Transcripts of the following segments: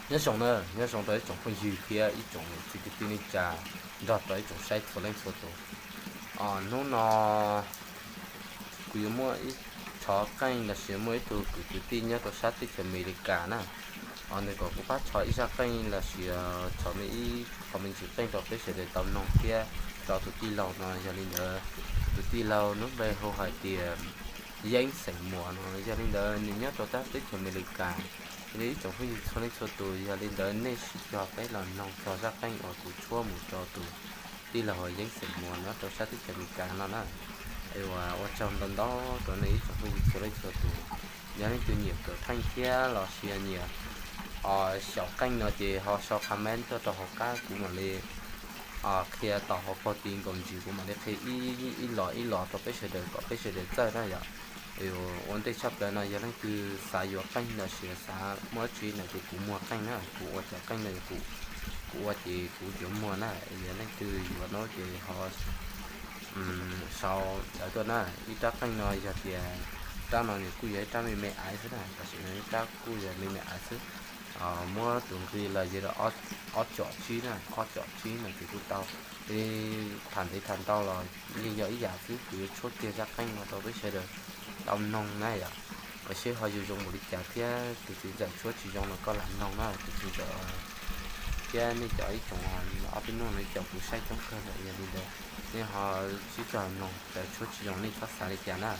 Nyob zoo na, nyob zoo rau ib tsoom phooj ywg thiab ib tsoom niam txiv kwv tij neej tsa nrog rau ib tsoom saib txhua leej txhua tus. Hnub no kuv yuav muaj ib thov qeej los sis muaj ib tug kwv tij nyob rau sab teb chaws Amelikas na, nws kom kuv pab thov ib zaj qeej los sis thov me ib qho me ntsis qeej rau peb sawv daws tau noog thiab rau tus tij laug no. Yog li ntawd, tus tij laug lub npe hu hais tias Yeeb xeem Muas no. Yog li ntawd nws nyob rau sab teb chaws Amelikas. Yog li ib tsoom phooj ywg txhua leej txhua tus, yog li ntawd nej sib cog peb los noog txog zaj qeej uas kuv tshuab mus rau tus tij laug Yeeb xeem Muas nyob rau sab teb chaws Amelikas no na. Es ua tsaug ntau ntau rau nej ib tsoom phooj ywg txhua leej txhua tus. Yog leej twg nyiam kawm qeej thiab los sis nyiam xyaum qeej no ces ho sau comment tuaj rau hauv qab, kuv mam li qhia tau hauv paus ti nkaus ntsis, kuv mam li qhia ib los ib los rau peb sawv daws kom peb sawv daws txawj na yom. Ua ntej tshaj plaws no yog leej twg xav yuav qeej los sis xav muaj dab tsi no ces kuv muag qeej na, kuv ua cov qeej no kuv ua ces kuv yuav muag na. Yog leej twg yuav no ces ho sau ntawv tuaj na. Ib rab qeej no yog tias rab no nws kuj yog ib rab me me aiv xwb na, tam sim no ib rab kuj yog me me aiv xwb. Muab tus nqi los yog ob com tsib na, ob com tsib no ces kuj tau. Tham ntev tham ntau los yeej yog ib yam xwb, kuv yuav tshuab kiag zaj qeej no rau peb sawv daws tau noog na yom. Seb ho yuav zoo npaum li cas thiab tus txiv ntxawm tshuab tsis zoo no koj lam noog na tus txiv ntxawm thiab nej cov ib tsoom ob peb nub no ib co kuv saib coob kawg lawm. Yog li ntawd nej ho sib cog noog, tshuab tsis zoo nej txhob xav li cas na.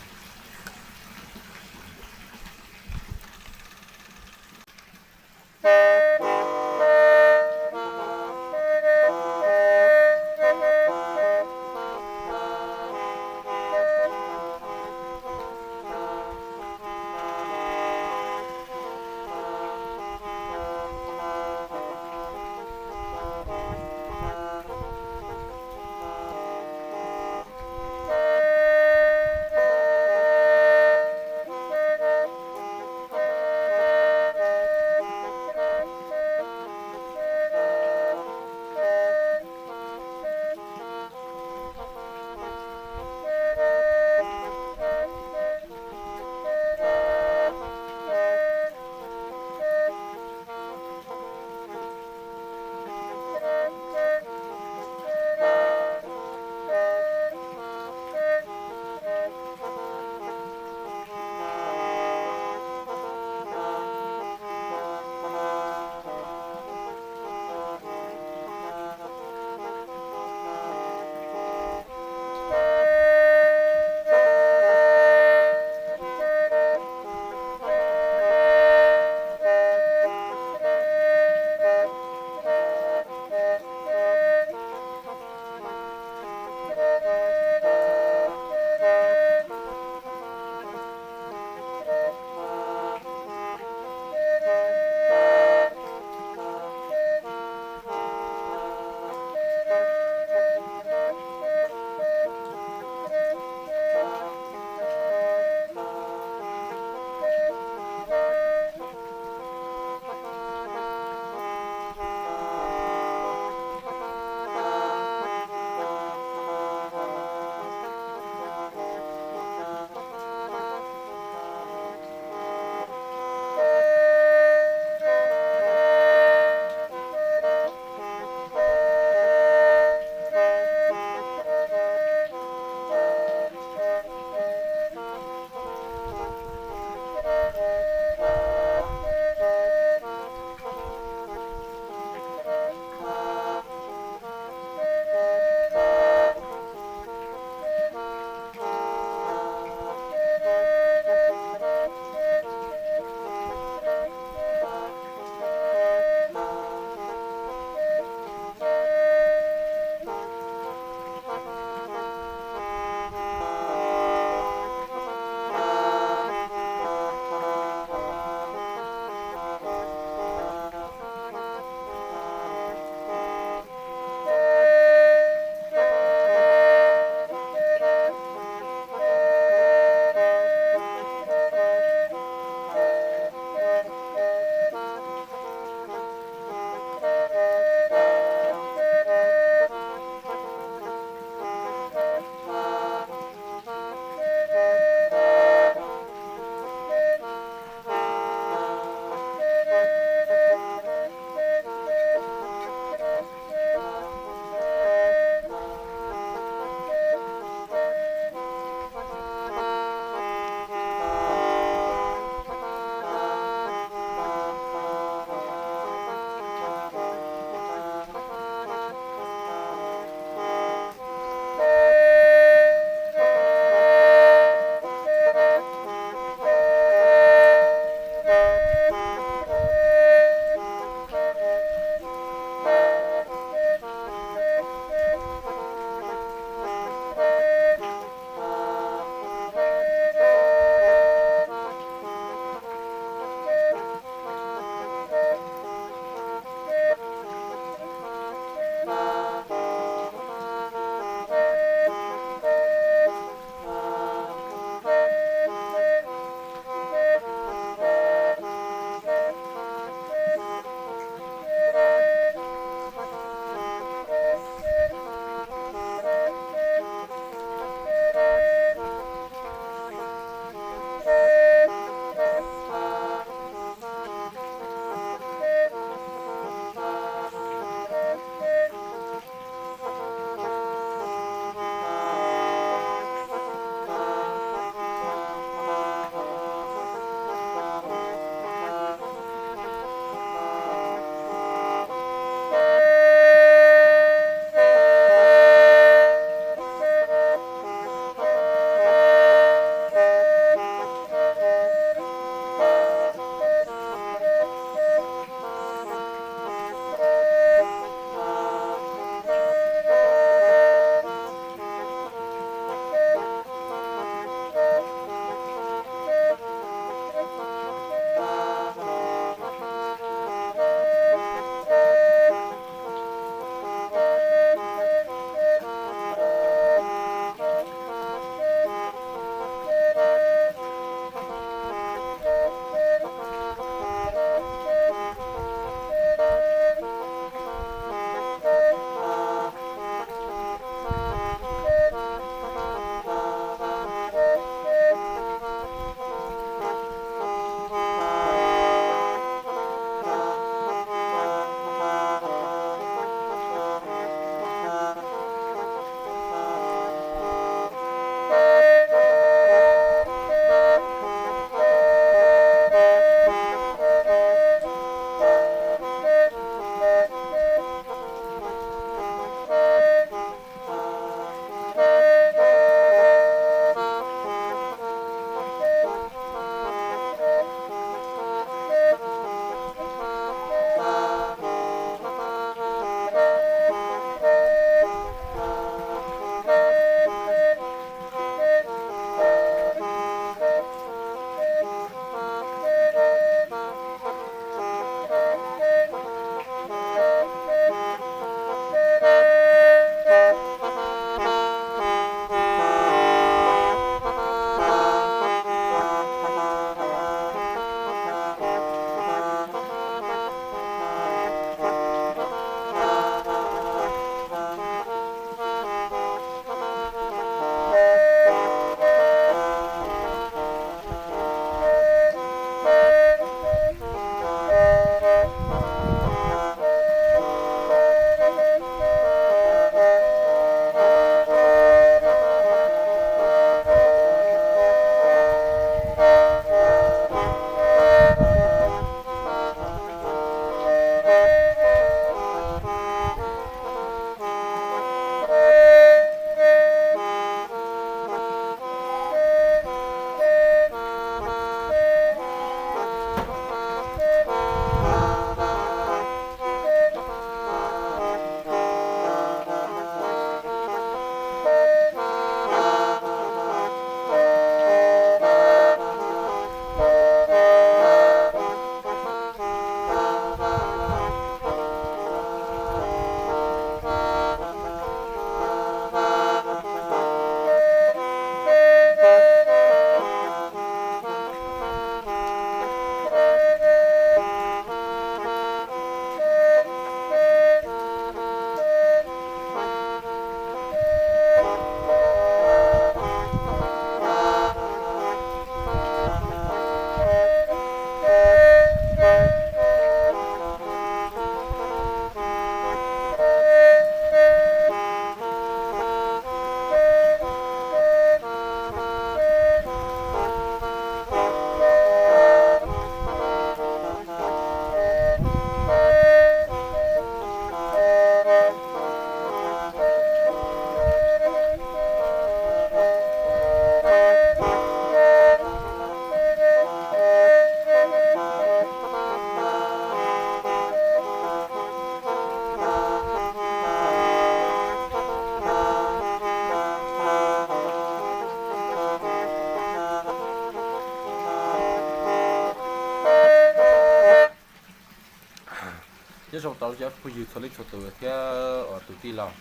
Nyob zoo tau cov phooj ywg txhua leej txhua tus thiab tus tij laug.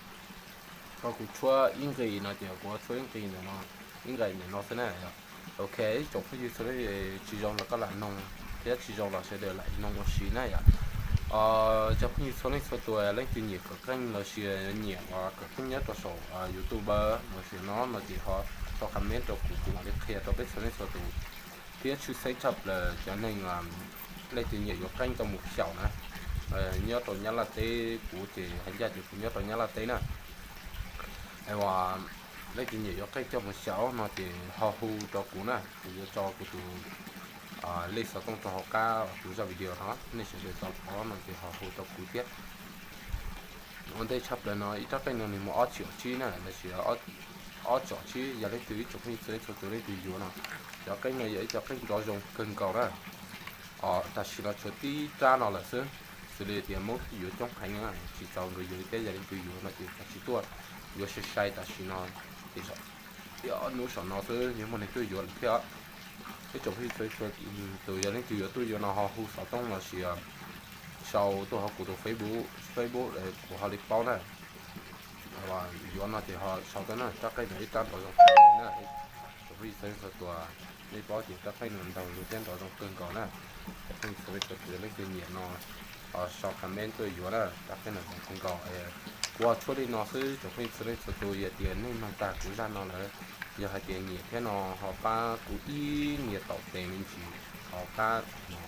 Kuv tshuab ib nqi no ces kuv tshuab ib nqi ntawm no, ib nqi ntawm no xwb na. Ok, ib tsoom phooj ywg txhua leej, tsis zoo los koj lam noog thiab tsis zoo los sawv daws lam noog ua si na yom. Cov phooj ywg txhua leej txhua tus, leej twg nyiam kawm qeej los sis nyiam kawm qeej nyob rau saum YouTube los sis no no ces ho sau comment rau kuv, kuv mam li qhia rau peb txhua leej txhua tus. Thiab tshwj xeeb tshaj plaws cov neeg leej twg nyiam yuav qeej tau mus xyaum na, nyob rau Nyab Laj teb, kuv ces hais ncaj tias kuv nyob rau Nyab Laj teb na. Es uas leej twg nyiam yuav qeej coj mus xyaum no ces ho hu rau kuv na, kuv yuav tso kuv tus lej xov tooj rau hauv qab tus zaj video no, nej sawv daws tau pom no ces ho hu rau kuv thiab. Ua ntej tshaj plaws no ib rab qeej no nws muaj ob txhiab tsib na, los sis ob txhiab tsib, yog leej twg ib tsoom phooj ywg txhua leej txhua tus leej twg yuav no, cov qeej no yog ib cov qeej nrov zoo kawg nkaus na. Tam sim no tshuav tib rab no lawm xwb, xws li tias Hmoob yuav coob heev, tsis txaus nkawd yuav li thiab, yog leej twg yuav no ces kav tsij tuaj yuav sai sai tam sim no, ces ob hnub saum no xwb yuav muaj neeg tuaj yuav lawm thiab. Ib tsoom phooj ywg txhua leej txhua tus yog leej twg yuav tuaj yuav no ho hu xov tooj los sis sau tuaj hauv kuv tus Facebook, Facebook kuv ho li paub na. Yuav no ces ho sau tuaj na, rab qeej no ib rab nrov zoo kawg na. Tsoom phooj ywg txhua leej txhua tus, nej paub tias rab qeej no ntaug lug thiab nrov zoo kawg nkaus na. Cov phooj ywg txhua leej txhua tus leej twg nyiam no ho sau comment tuaj yuav na, rab qeej no zoo kawg nkaus. Kuv ho tshuab li no xwb, tsoom phooj ywg txhua leej txhua tus, yog tias nej mloog tag kuv zaj no lawm, yog hais tias nyiam thiab no ho pab kuv ib nias taum tes me ntsis hauv qab no,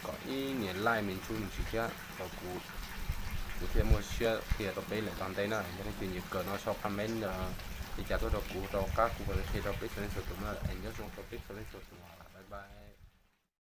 kom ib nias like me ntsis me ntsis thiab rau kuv, kuv thiaj muaj siab qhia rau peb lawm tau ntej na. Yog leej twg nyiam kawm no sau comment li cas tuaj rau kuv, rau qab kuv mam li qhia rau peb txhua leej txhua tus na. Es nyob zoo rau peb txhua leej txhua tus, bye bye.